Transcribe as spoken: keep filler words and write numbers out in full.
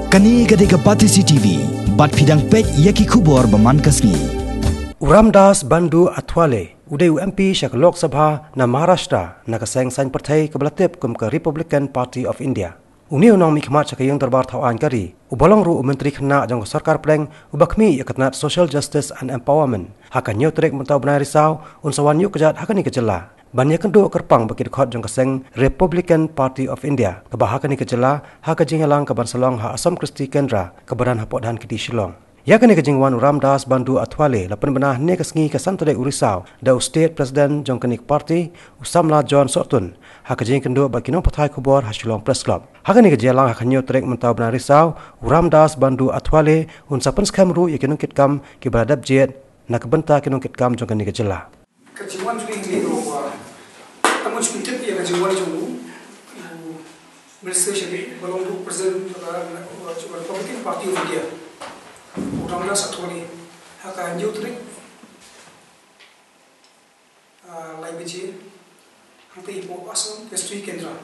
Kane ka dei ka Batesi T V, bad phi dang peit ïa ki khubor ba man ka sngi. U Ramdas Bandu Athwale, u dei u M P sha ka Lok Sabha na Maharashtra, na ka seng saiñ pyrthei kaba la tip kum ka Republican Party of India. Une u nongmihkhmat sha ka ïing dorbar thaw aiñ ka ri, uba long ruh u Myntri Khynnah jong ka Sorkar Pdeng, uba khmih ïa ka tnat Social Justice and Empowerment, ha ka hynñiew tarik mynta u bnai Risaw, un sa wan ïuh kjat ha kane ka jylla ban ïakynduh kyrpang bad ki dkhot jong ka seng Republican Party of India, kaba ha kane ka jylla, ha ka jingïalang kaban sa long ha Assam Christi Kendra, kaba don hapoh Dhankheti Shillong. Ïa kane ka jingwan u Ramdas Bandu Athwale la pynbna hynne ka sngi ka san tarik u Risaw da u State President jong kane ka party, u samla John Sohtun, ha ka jingïakynduh bad ki nongpathai khubor ha Shillong Press Club. Ha kane ka jingïalang ha ka hynñiew tarik mynta u bnai Risaw, u Ramdas Bandu Athwale un sa pynskhem ruh ïa ki nongkitkam kiba la dep jied na ka bynta ki nongkitkam jong kane ka jylla. Ka jingwan jong ngi ka long ba, tang ban shu pyntip ïa ka jingwan jong u, u Minister Shakti, ba long ruh President jong ka, jong ka Republican Party of India, u Ramdas Athwale, ha ka hynñiew tarik, ah, lai baje, hangtei hapoh Assam Christi Kendra.